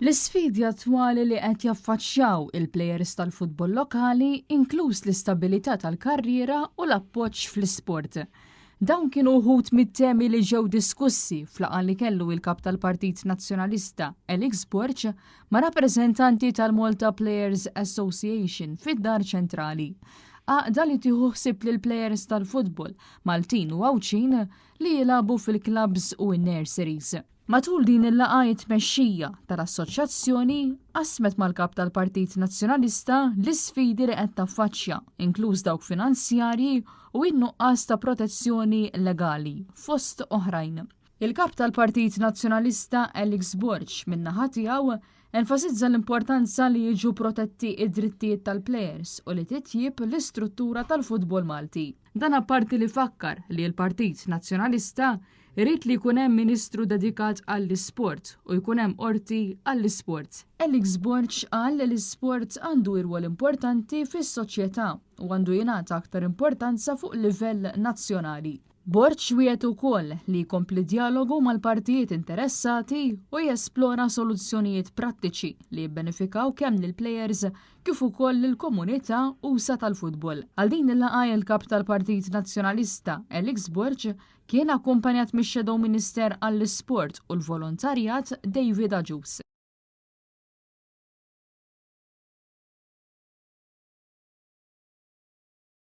L-isfidi attwali li qed jaffaċċjaw il-plejers tal-futbol lokali, inkluż l-istabilità tal-karriera u l-appoġġ fl-isport. Dawn kienu wħud mit-temi li ġew diskussi f'laqgħa li kellu il-Kap tal-Partit Nazzjonalista Alex Borg ma' rappreżentanti tal-Malta Players Association fid-Dar Ċentrali. Għaqda li tieħu ħsieb lill-plejers tal-futbol Maltin u Għawdxin li jilagħbu fil-klabbs u n-nurseries. Matul din il-laqgħa it-tmexxija tal-assoċjazzjoni qasmet mal-Kap tal-Partit Nazzjonalista l-isfidi li qed taffaċċja, inkluż dawk finanzjarji u n-nuqqas ta' protezzjoni legali, fost oħrajn. Il-Kap tal-Partit Nazzjonalista Alex Borg min-naħa tiegħu enfasizza l-importanza li jiġu protetti id-drittijiet tal-plejers u li titjib l-istruttura tal-futbol Malti. Dan apparti li fakkar li l-Partit Nazzjonalista jrid li jkun hemm ministru dedikat għall-isport u jkun hemm qorti għall-isport. Alex Borg qal li l-isport għandu irwol importanti fis-soċjetà u għandu jingħata aktar importanza fuq livell nazzjonali. Borg wiegħed ukoll li jkompli djalogu mal-partijiet interessati u jesplora soluzzjonijiet prattiċi li jibbenefikaw kemm lill-plejers kif ukoll lill-komunità usa' tal-futbol. Għal din il-laqgħa il-Kap tal-Partit Nazzjonalista Alex Borg kien akkumpanjat mix-Shadow Minister għall-Isport u l-Volontarjat David Agius.